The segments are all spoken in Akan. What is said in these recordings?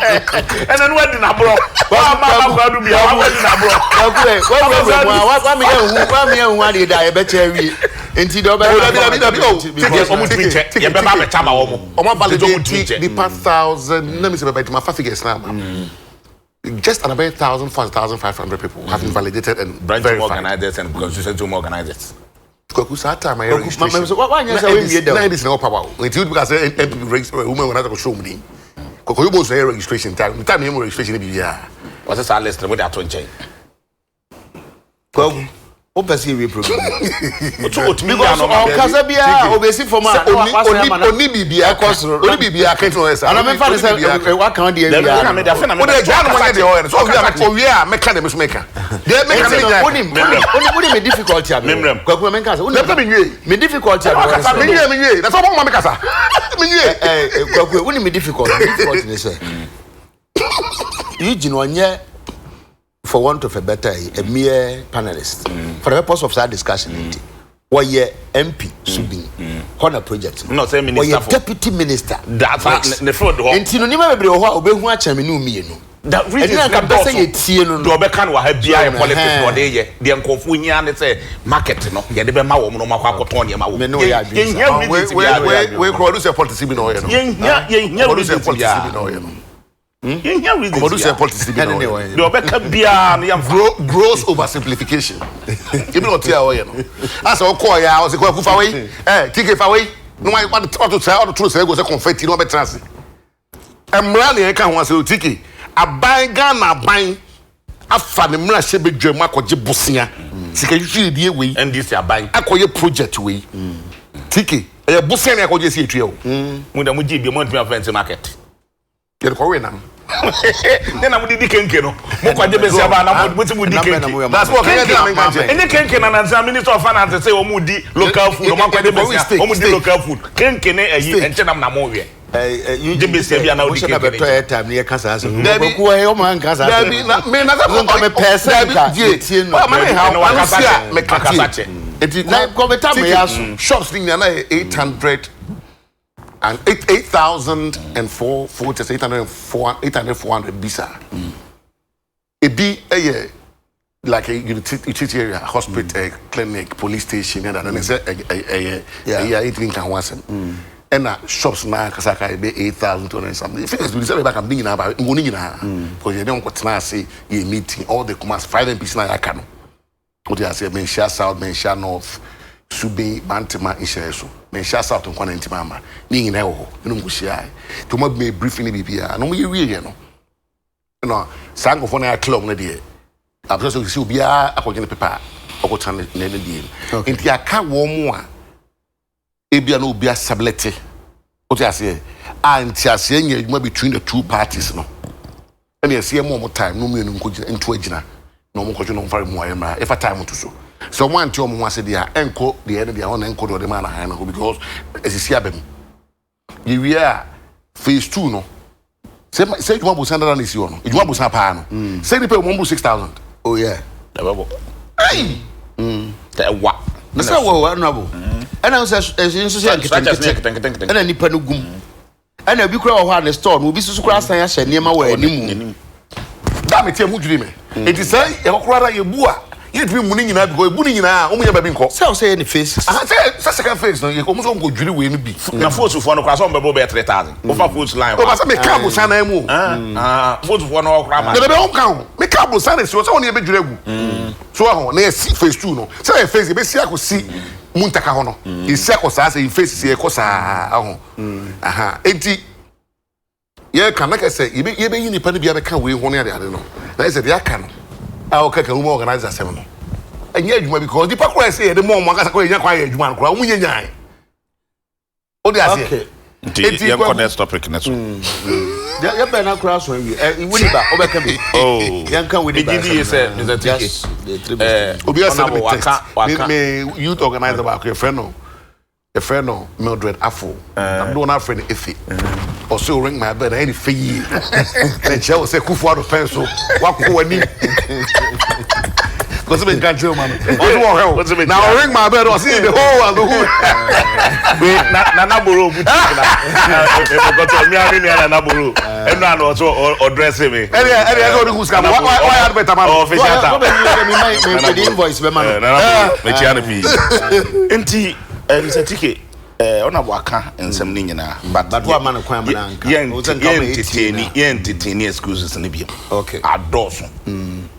Ɛnna no wadi n'aborɔ. Wamma ama kwadu bia wadi n'aborɔ. Kwaku ɛ wawurawura mu a wame yɛ hu wame yɛ hu adeɛ da yɛbɛkyɛ awie nti deɛ ɔbɛka Dabi dabi dabi o. Ticket ɔmo tumi nkyɛ yɛbɛba abɛkyɛ ama wɔn. Ɔmo Nti ɔmo tumi validate nkyɛ. nipa 1,000 na mi sɛ bɛbɛ nti ma fa figures na ama. Just another 1,400, 1,500 people have been validated and Branch verified. organizers and constituency organizers. Kwaku, saa time ayɛ Kwaku, registration. wanyɛ sɛ woawie da o. Na NDC na ɛwɔ power o. Nti wotu ka sɛ NPP register women organizer kɔ show mu din. Kwaku, yóò sọ yɛ registration time yɛ mu registration ni biribiara. Wɔsɛ saa list no mo de ato nkyɛn. Kwaku, wopɛ sɛ yɛwie program Otu otumi yɛ because ano ma baabi. ɔkasa biara obɛsi fam a Sɛ na oni wasan oni ama no oni biribiara ɛkɔ soro. Oni biribiara kɛntɛn ɔyɛ saa. Ana mefa ne Oni biribiara sɛ waka wo deɛ Dabi, awie na me de afei na me O de gya no mo nyɛ deɛ ɔyɛ no so owie a mɛka deɛ me so mɛka deɛ mɛka no mɛnya. Wonim me difficulty a mewɔ. Memrɛm. Kwaku, ma menka sɛ wonim Mɛpɛ me nwie. me difficulty a mewɔ ne sɛ Me nwie, me nwie na sɛ ɔbɛn mo ma me kasa me nwie. Kwaku, wonim me difficulty ne sɛ Eugene ɔnyɛ, for want of a better, a mere panelist for the purpose of that discussion, nti wɔyɛ MP Subin hɔ na project No, sɛ minister wɔyɛ deputy minister That's works. ne field hɔ. Nti no nneɛma bebree wɔ hɔ a obɛhu akyɛn me ne wo mmienu. Da Ɛno na nka mpɛ sɛ yɛtie no. Deɛ ɔbɛka no wɔ ha biara yɛ So, politics na ɛhɛn. ɔde yɛ. Deɛ nkɔfoɔ hia ne sɛ market no yɛde bɛma wɔn no, wɔn akɔ akɔtɔn nneɛma wɔ Me ne wo yɛ adwene Yɛnhia saa. Wei regions wei biara. wei wei kura ɔdu sɛ politics bi na ɔyɛ no. Yɛnhia Ɔdu sɛ regions politics bi biara. na ɔyɛ no. Yɛnhia regions Ɔdu sɛ biara. politics bi na Ɛne ne ɔyɛ no. wɔyɛ. Deɛ ɔbɛka biara no yɛmfa. Gross oversimplification ebi na ɔte a ɔyɛ no asɛ ɔkɔɔ yɛ a ɔsɛ Kwaku fa wei ɛ tike fa wei na wa ɔto sɛ ɔto toro sɛ egu sɛ confetti na ɔbɛtena ase. Mmara na yɛka ho asɛ otike aban Ghana aban afa ne mmara hyɛ bedwa mu akɔgye bosea sika twitwi die wei. NDC aban. Akɔyɛ project wei, tike ɛyɛ bosea na akɔgye si etua o. Mu da mo gye bi mo ntumi afɛn ti market. Yɛde kɔwe nam. Ne na mo de di kenke no, mo kɔgye bɛsi aba na mo ti mo di Nam bɛn na kenke. mo yɛ That's what kɛnyɛ di na mi nka nkyɛn. Ɛnyɛ kenke na nansa Minister of Finance sɛ wɔn mu di local food, wɔn akɔgye bɛsi a wɔn mu di local food, kenke ne ɛyi ɛnkyɛn nam na mo yɛ. Gye bɛsi bi a na wodi kenke kenke. Bɛtɔ airtime ne yɛka saa asɛm. Dabi. Kwaku, wɔ ɔma nka saa asɛm. Dabi, na me na sɛ Nka mepɛ sɛ nka die yɛtie no. ɔma ne ha Ɛno ɔno wakasa si a kyɛ. meka Wakasa tie kyɛ. eti Na kɔmita me yɛ aso. Shops ni nyinaa na yɛ eight hundred and eight eight thousand and four four kyɛ sɛ 804, 800, 400 bisa. Ebi ɛyɛ like a utility area, hospital, clinic, police station, ɛna ɛna sɛ ɛyɛ ɛyɛ a yɛntumi nka ho asɛm. Ɛna shops naa kasa ka ebe 8,200 something figures bi sɛ ɛbɛka ne nyinaa ba ngo ne nyinaa because yɛne wɔn kɔtena ase yɛ meeting, all the Kumasi five MPs na yɛaka no. Wote aseɛ? Manhyia South, Manhyia North, Subin, Bantama nhyɛn so. Manhyia South nkwa na ntoma ama ne nyinaa wɔ hɔ ɛna ɔmo kɔhyia nti ɔmo abɛn briefing ne biribiara na ɔmo yɛ wie yɛ no, ɛna saa nkurɔfoɔ no yɛ clear ɔmo no deɛ abisɛ sɛ sɛ obiara akɔgye ne pepa a ɔkɔtena ne deɛ mu. Nti aka wɔn mu a ebia na obi asubmit, wote aseɛ, a nti aseɛ nyɛ adwuma between the two parties no, ɛna yɛsɛ yɛ mu ɔmo time na ɔmo mmienu nkɔ gyina nto agyina na ɔmo nkɔtwe na ɔmo fara mu ayɛ mmara ɛfa time to so sɛ ɔmo ante ɔmo ho ase deɛ a ɛnkɔ deɛ ɛne deɛ ɔna ɛnkɔ deɛ ɔde maa na han no hɔ because ɛsisi aba mu. Yɛwie a phase two no sɛ adwuma bosan dada na esi hɔ no, adwuma bosan paa no sɛ nipa wɔn bu 6,000. Oh yeah. Ɛbɛbɔ ɛwa. Na sɛ wɔ hɔ honorable ɛna sɛ ɛsi nso sɛ Structures ne yɛ nketenkete nketenkete. Ɛna nipa no gum ɛna ebi kura wɔ hɔ a ne store no obi soso kura asan ahyɛ nneɛma wɔ anim. Daa mi tie mu dwiri mi eti sɛ yɛkɔ koraa yɛbu a yɛntumi mu ne nyinaa because ebu ne nyinaa wɔn nyɛ baabi nkɔ. Sɛ ɔsɛ yɛ ne faces. Aha, sɛ second phase no yɛ wɔn nso nkɔ dwiri wei no bi. Na fosufoɔ no koraa sɛ ɔmbɛbɔ bɛyɛ 3,000 wofa Fosu line. O ba sɛ meka abosan nan mu o. Fosufoɔ no ɔkora ma. Na bɛbɛ wɔn ka ho meka abosan na esi hɔ sɛ wɔn yɛ bɛ dwiri agu so ɛho na yɛsi phase two no sɛ yɛ phase yɛbɛsi akɔ si mu ntaka hɔ no yɛsi akɔ saa sɛ yɛ phase si yɛkɔ saa ɛho aha. Eti yɛka na kɛ sɛ yɛbɛyi nipa no bi abɛka wei ho ne ade ade no na yɛ sɛ deɛ aka no a ɔka ka woman organizer asɛm no ɛnyɛ adwuma because nipa koraa sɛ yɛde mɔ ɔmo ankasa kɔ yɛnya kwan yɛ adwuma no koraa ɔmo nyɛ nyan o de aseɛ. Nti Eti yɛnkɔ next topic ne so. Yɛbɛn na kora so awie ɛ wini ba ɔbɛka bi. Oh. Yɛnka wini ba. Megye di yie sɛ Mr. TK, Just the three obi asɛn Honorable mi text. waka. Me youth organizer baako yɛfrɛ no Mildred Afo na dodoɔ no afrɛ no Efe. Ɔsɛ o ring my bell na ɛyɛ ne fɛ yie na nkyɛn wɔ sɛ Kufu Ado pɛn so wakɔ w'anim. Kɔsi mi nka nkyerɛ ma no. Ɔsi wɔ hwɛ o. Na ɔring my bell ɔsi the whole world who. We na nana boro obu ti na. Ɛmɛkɔtɔ mi ami nua nana boro. Ɛnu ano ɔsɔ ɔdrɛsi mi. Ɛdi ɛdi ɛdi ɔdi kun sika ma wa wa yɛ advert ama no. Ɔfisi ata. Mi mi mi invoice bɛ ma no. Nana boro mi kyia no pii. Nti Mr Tike ɔna waka nsɛm ne nyinaa but but wa ma no kwan ma na nka. Yɛn yɛn teteni yɛn teteni excuses ne bi. Okay. Adɔɔso.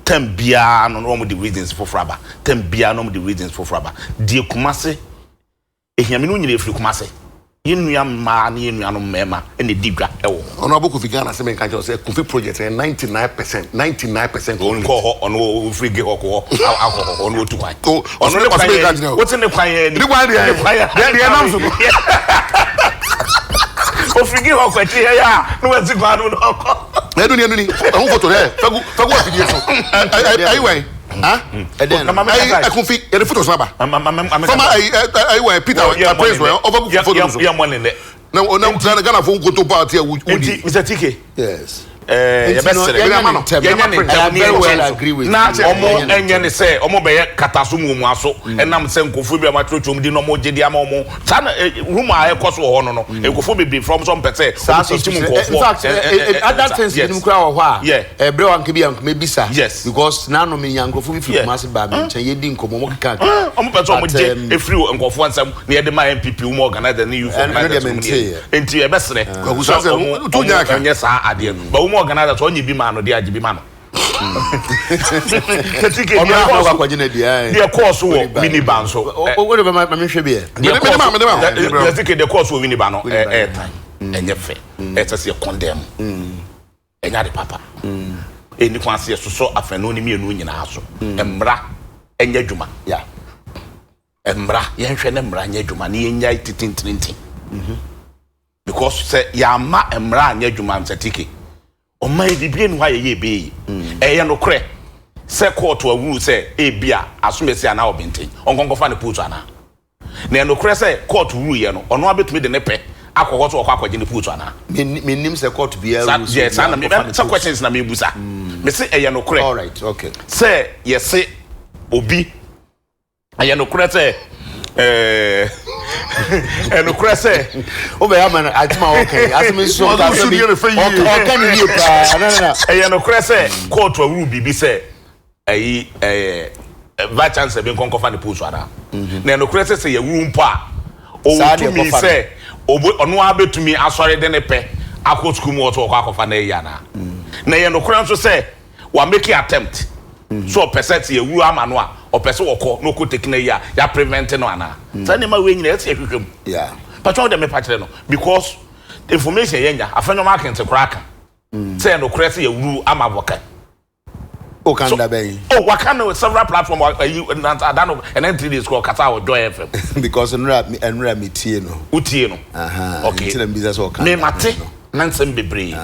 Term biara no na wɔn de reasons foforɔ aba. Term biara na wɔn de reasons foforɔ aba. Deɛ Kumase ehiame no nyina efiri Kumase. Yɛn nua mmaa ne yɛn nuanom mmarima na edi dwa wɔ ho. Honourable Kofi Ghana sɛ menka nkyerɛ wo sɛ Kofi project no yɛ 99 percent 99 percent complete. Ɔnkɔɔ hɔ, ɔno ofiri Gehɔ kɔ hɔ akɔ hɔ, ɔno otu kwan. O, Ɔno ne ɔsɛ kwan menka yɛ, nkyerɛ wo. wote ne kwan yɛ ni. Ne kwan deɛ, Ne kwan yɛ. deɛ deɛ ɛnam so no. Ofiri Gehɔ kɔ akyi hɛ yɛ a, na wasi kwan no na ɔkɔ. Ɛnu ni ɛnu ni, ɛho foto dɛ, fɛgu fɛgu afidie so. Ɛyi wɛn, Ɛdɛn Na no? maame ɛyi kasa. ɛkunfi, yɛde foto so aba. Fama Fama ɛyi ɛyi wɛn Peter Prince wɛn, ɔfɛ foto so. Yɛ mɔ ne nɛ. Na na na Ghana fo nkoto party a wudi. Nti Mr TK. Yes. Yɛbɛsrɛ yɛnyɛ ne ntɛm. Yɛnyɛ ne ntɛm I very well agree with na you. ɔmo ɛnyɛ ne sɛ ɔmo bɛyɛ kataso mu ɔmo aso ɛnam sɛ nkurɔfoɔ bi a wɔatwerɛtwerɛ ɔmo din na ɔmo gye di ama ɔmo saa na rumour a ɛkɔ so wɔ hɔ no no nkurɔfoɔ bebree frɛ ɔmo sɛ ɔmo pɛ sɛ Saa ɔmo kyinkyim suspicion. nkurɔfoɔ In fact, other things binom koraa wɔ hɔ a ɛbrɛ wa nka bi a nka mebisa. Yes. Because n'ano mi nya nkurɔfoɔ bi firi Kumasi baa mi nkyɛn yɛdi nkɔmɔ ɔmo keka keka. Ɔmo pɛ sɛ ɔmo But, gye efiri nkurɔfoɔ nsam na yɛde ma NPP wɔn organizer ne youth Ɛno deɛ organizers wɔn mentee yɛ. Nti ɛbɛsrɛ Kwaku sɛ sɛ ɔmo wotu nya ɔmo aka. ɛnyɛ saa adeɛ no. But wɔn organizer sɛ ɔnye bi ma no deɛ agye bi ma no. Tete Ɔno deɛ akɔ ɛkɔɔ so akɔgye no deɛ. deɛ ɛkɔɔ so wɔ Winneba nso. O o de bɛ ma mi hwɛ bi yɛ. Deɛ Mede- mede ma- mede ma. ɛkɔɔ so deɛ deɛ ɛkɔɔ so wɔ Winneba no Winneba. ɛyɛ tan ɛnyɛ fɛ ɛsɛ sɛ yɛ condemn ɛnyɛ ade papa. Ɛni kwan sɛ yɛsosɔ afɛnno ne mmienu nyinaa so. Mmara ɛnyɛ adwuma. Yeah. Mmara yɛnhwɛ ne mmara nyɛ adwuma ne yɛnya titintrintin. Because sɛ yɛama mmara anyɛ adwuma Mr TK ɔman yi biribi enu hɔ a yɛyɛ ebɛyɛ yi. Ɛyɛ nokorɛ sɛ kɔɔto awuru sɛ ebi a asomasi anaa ɔbɛnten ɔnkɔnkɔfa ne post anaa. Na ɛyɛ nokorɛ sɛ kɔɔto wuru yɛ no ɔno abɛtumi de ne pɛ akɔ hɔ sɛ ɔkɔ akɔgye ne post anaa. Mi nim sɛ court biara Sa rules yɛ saa na obiara mi nkɔfa ne sɛ post. questions na mi busa. Mi se ɛyɛ nokorɛ. All right, okay. Sɛ yɛse obi ɛyɛ nokorɛ sɛ ɛɛ ɛnokorɛ sɛ O bɛ ama no atima ɔka yi asɛm nso Ɔno ɔka nso asɛm bi deɛ ne fɛ yie. ɔka ne yie paa na na na. Ɛyɛ nokorɛ sɛ kóòtù awuru biribi sɛ ɛyi ɛyɛ vice chancellor bi nkɔnkɔfa ne post anaa na ɛnokorɛ sɛ sɛ yɛwuru mpo a Saa ɔwɔ deɛ tumi kɔfa no. sɛ obo ɔno ara bɛtumi asɔre de ne pɛ akɔ sukuu mu ɔsɛ ɔkɔ akɔfa na ɛyi anaa na ɛyɛ nokorɛ nso sɛ wa make attempt so ɔpɛ sɛ sɛ yɛwuru ama no a ɔpɛ sɛ ɔkɔ na ɔkɔ take na yi a yɛ prevent no anaa saa nneɛma wei nyinaa ɛsɛ yɛhwehwɛ mu. Patro de mepa kyerɛ no because information yɛnya afɛnwoma akente koraa ka sɛ ɛnokorɛ sɛ yɛwuru ama Avoka. O kan da bɛyi. Oh, waka no several platform ayi ada no ɛnɛ 3 days kɔ ɔkasa wɔ Joy FM. Because nnura mi tie no. Wotie no. Okay. Nti na mbisa sɛ ɔka. Me mate na nsɛm bebree.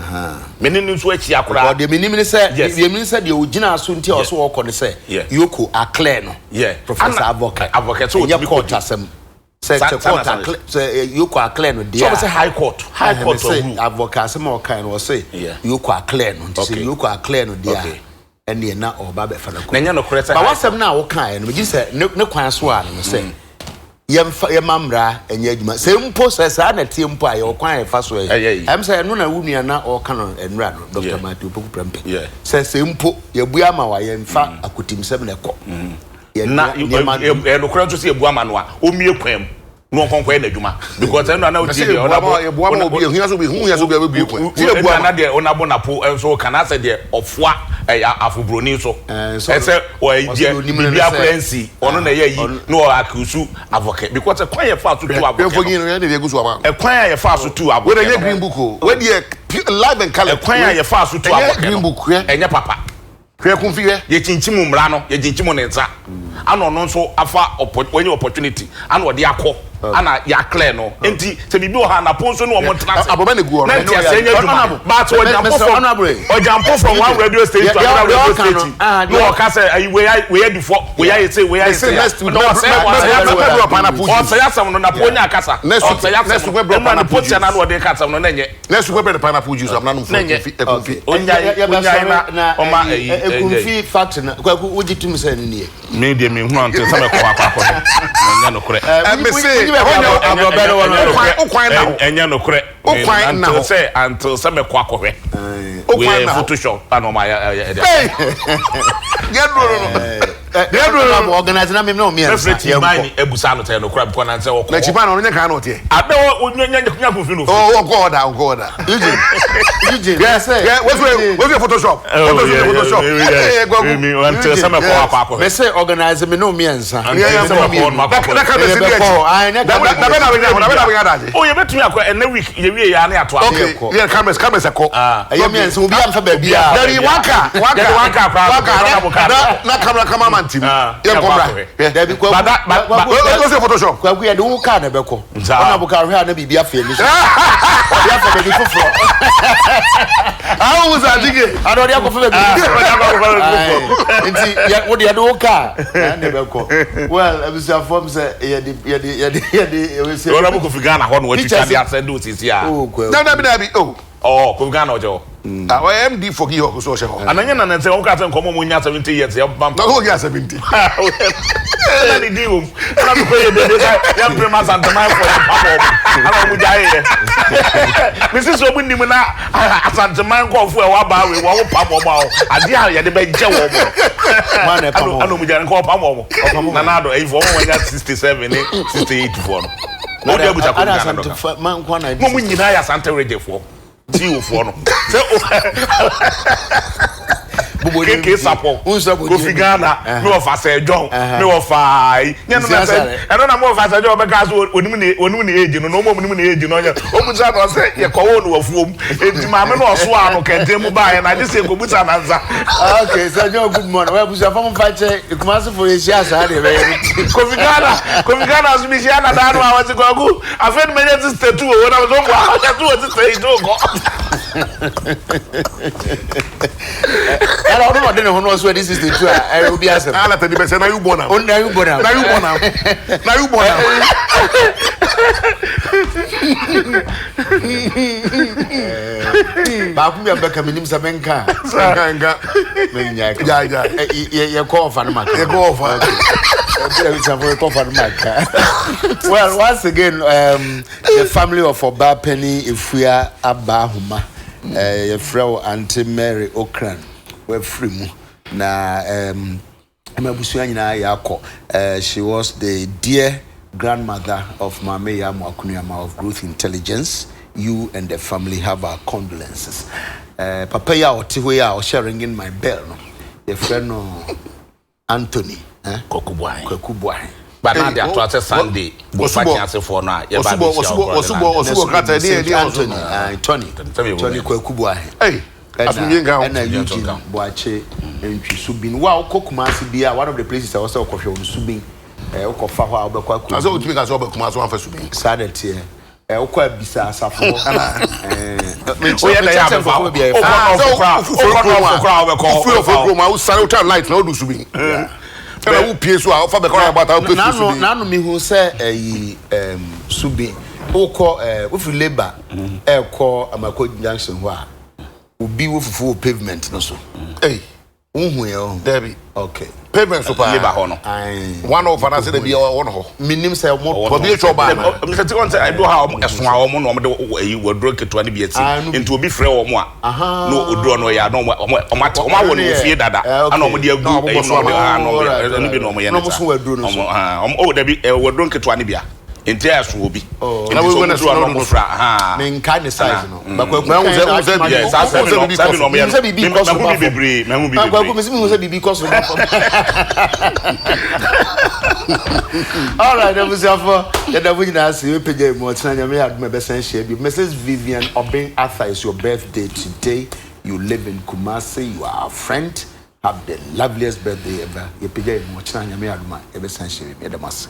Me ne no nso akyia koraa. Deɛ menim ne sɛ deɛ menim sɛ deɛ ogyina so nti a ɔso ɔkɔ ne sɛ EOCO aclear no. Professor Avoka. Avoka sɛ ɛnyɛ otumi court kɔdi. asɛm. Sɛ sɛ court aclear sɛ EOCO aclear no deɛ. Sɛ ɔbɛ sɛ high court high court ɔwuru. Avoka asɛm a ɔka no ɔsɛ EOCO aclear no nti sɛ EOCO aclear no deɛ a ɛneɛ na ɔba bɛfa no kɔ. Na ɛnyɛ nokorɛ sɛ Ba wasɛm no a wokaeɛ no megye sɛ ne kwan so a no sɛ yɛmfa yɛma mmara ɛnyɛ adwuma sɛ mpo sɛ saa na tie mpo a yɛwɔ kwan a yɛfa so ɛyɛ ɛm sɛ ɛno na wo nua na ɔka no nnura no Dr. Matthew Opoku Prempeh sɛ sɛ mpo yɛbue ama wa yɛmfa akotimsɛm na ɛkɔ. Na ɛnokorɛ nso sɛ yɛbu ama no a ɔmmie kwan mu na ɔnkɔnkɔ yɛ n'adwuma because ɛno ana wotie deɛ ɔnabɔ yɛboa ma obi ehia so bi hu hia so bi abɛbue kwan sɛ yɛboa ma deɛ ɔnabɔ napo nso ka na sɛ deɛ ɔfoa ɛyɛ afoburoni so ɛsɛ ɔyɛ deɛ biribi akora nsi ɔno na ɛyɛ yi na ɔyɛ akusu Avoka because ɛkwan yɛ fa so tu Avoka no ɛkwan a yɛfa so tu Avoka no ɛnyɛ green book o wei deɛ live and colour ɛkwan a yɛfa so tu Avoka green book hwɛ ɛnyɛ papa. Hwɛ kunfi hwɛ. Yɛkyinkyim mmara no, yɛkyinkyim ne nsa ana ɔno nso afa wɔnyɛ opportunity ana ɔde akɔ. Ana yɛaclear no. Nti sɛ biribi wɔ hɔ a Napo nso ne wɔn ntena ase. Abrɔbɛ na egu hɔ no. Na nteaseɛ nyɛ adwuma. But ɔgyampo from ɔgyampo from one radio station to another radio station na ɔka sɛ ayi wei ayi wei adi fɔ wei ayɛ sei wei ayɛ sei a. Na ɔsɛe ɔsɛe asɛm no. Ɔsɛe asɛm no Napo nya akasa. Ɔsɛe asɛm no. Ɛma ne posture no a na ɔde ka asɛm no na ɛnyɛ. Next week bɛ pineapple juice amena nom fún ekunfi ekunfi. Onyae onyae na ɔma ɛyi ɛyɛ. Ekunfi factory na kwaku wogye tum sɛ ɛno nie. Me deɛ me hunu ante sɛ mɛkɔ akɔ akɔ hwɛ na ɛnyɛ nokorɛ. Ɛmɛ se ɛhɔ nyɛ aborɔbɛ no wɔ no. Okwan na hɔ. Ɛnyɛ nokorɛ. Okwan na hɔ. Sɛ until sɛ mɛkɔ akɔ hwɛ. Okwan na hɔ. Photoshop ana ɔmo ayɛ ɛyɛ ɛde. Yɛ duro no. Yɛ duro no. Organize na mi na omi ɛnsa. Mɛfrɛ Chiban ni ebusa no sɛ nokorɛ because na nsɛ ɔkɔ. Na Chiban ɔno nyɛ kan na ɔteɛ. Abɛ wɔ nya nya nya kunfin no. Ɔ ɔkɔ ɔda ɔkɔ ɔda. Eugene Eugene. Yes yes wosu wosu Photoshop. Photoshop Photoshop. Ɛyɛ gɔgu. Until sɛ mɛkɔ akɔ akɔ. Mɛ sɛ organize mi na omi ɛnsa. Na ka bɛ si di akyi. Na bɛ na bɛ nya na bɛ na bɛ nya daagye. O yɛ bɛ tumi akɔ ɛnɛ week yɛ wie yɛ ani ato ase. Okay yɛ cameras cameras ɛkɔ. Ɛyɛ mi ɛnsa obi anfa baabi a. Dabi waka waka Yɛde waka koraa waka na na camera camera man ti mu. Yɛ nkɔ mra. Dabi kwaku kwaku o sɛ Photoshop. Kwaku yɛ de wo kaa na ɛbɛkɔ. Ɔna bo kaa hwɛ a na biribi afa ani so. Ɔde afa baabi foforɔ. Awo wusa adige. Ana ɔde akɔfa baabi foforɔ. Ɔde akɔfa baabi foforɔ. Nti yɛ wo de yɛde wo kaa na na ɛbɛkɔ. Well abusuafoɔ m sɛ yɛde yɛde yɛde yɛde yɛbɛsi. Ɔna bo kofi Ghana hɔ na watwitwa de asɛnde osisi a. Oh kwaku. Dabi dabi oh. Ɔɔ Kofi Ghana ɔkyɛ hɔ. Ah ɔyɛ MD for Gihok so ɔhyɛ hɔ. Ana nyɛ nana sɛ ɔka sɛ nkɔmɔ mu nya 70 years yɛ pam. Na ɔyɛ 70. Ɛna ne din wom. Ɛna mekɔ yɛ dede sɛ yɛ mpere ma Asanteman fo yɛ pam wɔn. Ɛna wɔn gya yɛ. Mesi sɛ wɔn nim na Asanteman nkɔfo ɛwɔ abaa wei wɔn pam wɔn a adeɛ a yɛde bɛ gyɛ wɔn no. Ɛna wɔn gya nkɔ pam wɔn. Nana ado ɛyi fo wɔn wɔn nya 67 ne 68 foɔ no. Wɔn de abusa Kofi Ghana dɔka. Wɔn nyinaa yɛ Asante region foɔ. Tiwofoɔ no sɛ keke sapɔ Kofi Ghana me wɔ fa sɛ John me wɔ fa yi nyɛ no na sɛ ɛno na mo wɔ fa sɛ John bɛka so onim ne onim ne age no na ɔmo onim ne age no ɔnyɛ ɔbusa no ɔsɛ yɛkɔwɔ no wafuom eti maame no ɔso ano kɛntɛn mu baayɛ na agye sɛ ekobusa nansa. Okay sɛ John good morning wɔ abusuafo mo fa kyɛ Kumasefo yɛ hyia saa deɛ bɛyɛ no ti. Kofi Ghana Kofi Ghana so mi hyia na daa no a wɔsi kwaku. Afei no manya sister tu wɔ hɔ na mesɛ ɔmboa ɔhyɛ so wɔ sister yi to nkɔ. Ɛna ɔno na ɔde ne ho no ɔso ɛde sister tu a ɛyɛ obi asɛm. Ala tɛ di bɛ sɛ na you born am. Na you born am. Na you born am. Na you born am. Baako bi a bɛka menim sɛ menka. Nka nka. Menya ka. Gyae gyae. Yɛkɔ ɔfa no maka. Yɛkɔ ɔfa. Yɛkɔ ɔfa no maka. Well, once again, the family of Ọba Penny Efua Abba Ahoma, yɛfrɛ wo Aunty Mary Okran, wafiri mu. Na ɛma abusua nyinaa yɛ akɔ. She was the dear grandmother of Maame Yaa Moakunuama of Growth Intelligence. You and the family have our condolences. Papa yi a ɔte hɔ yi a ɔhyɛ ringing my bell no, yɛfrɛ no Anthony eh? Kwaku Boahen. Kwaku Boahen. Ba na de ato ase Sunday Bofa Kyeasefoɔ no a yɛba abɛhyia wɔ Korɔ Ɔsubɔ ɔsubɔ krataa ɛdeɛ ɛdeɛ Anthony ah, Tony Tony Kwaku Boahen. Hey, asomdwe nka ho. Ɛna Eugene Boakye Ntwi Subin. Wo a wokɔ Kumasi biara, one of the places a ɛwɔ sɛ wokɔhwɛ wɔ no Subin. Eh, wokɔfa hɔ a wobɛkɔ akɔ. Na sɛ wotumi ka sɛ wobɛ Kumasi wamfa Subin. Saa na ɛteɛ. Eh, wokɔ abisa asafo hɔ. Woyɛ dɛ yɛ abɛfa hɔ. Wokɔ nɔɔfo koraa, wokɔ nɔɔfo koraa wobɛkɔ hɔ. Wofiri ofo kurom a wosare wotwa light na wodu Subin. Ɛna wopie so a wofa bɛkɔ abata wopɛ firi Subin. Nano mehu sɛ ɛyi Subin wokɔ wofiri Labour ɛkɔ Amako junction hɔ a obi wɔ fufuo wɔ pavement no so. Ei. Wohu yɛ o. Dabi. Okay. Pavement so paa. Labour hɔ no. Ayi. One of anaasɛ dabi ɔwɔ no hɔ. Menim sɛ ɔmo tɔ. Obi atwa ɔbaa na. Mr. Ti wɔn sɛ ebi wɔ ha ɔmo ɛso a ɔmo na ɔmo de ɛyi wɔduro ketewa no bi asi. Nti obi frɛ wɔn a. Na oduro no yɛ a na ɔmo ɔmo ɔmo ate ɔmo awɔ no wɔ fie dada. Ɛna ɔmo de agu ɛyi na ɔmo de ha na ɔmo de ɛno bi na ɔmo yɛ ne saa. Ɔmo ha ɔmo oh dabi wɔduro nketewa no bi a. Nti ɛso obi. Oh. Nti sɛ ɔmo duro a na ɔmo fra ha. Menkae ne size no. Mahu sɛ biribi kɔ so ba bebree. Mahu bi bebree. Kwaku mesi mehu sɛ biribi kɔ so ba fam. All right, abusuafo, yɛda mo nyinaa ase. Yɛbɛpagya mu ɔkyena Nyame yɛ adom a ɛbɛsan hyia bio. Mrs. Vivian Obeng Arthur, it's your birthday today. You live in Kumasi, you are our friend. Have the loveliest birthday ever. Yɛpagya mu ɔkyena Nyame yɛ adom a yɛbɛsan hyia bio. Yɛda mo ase.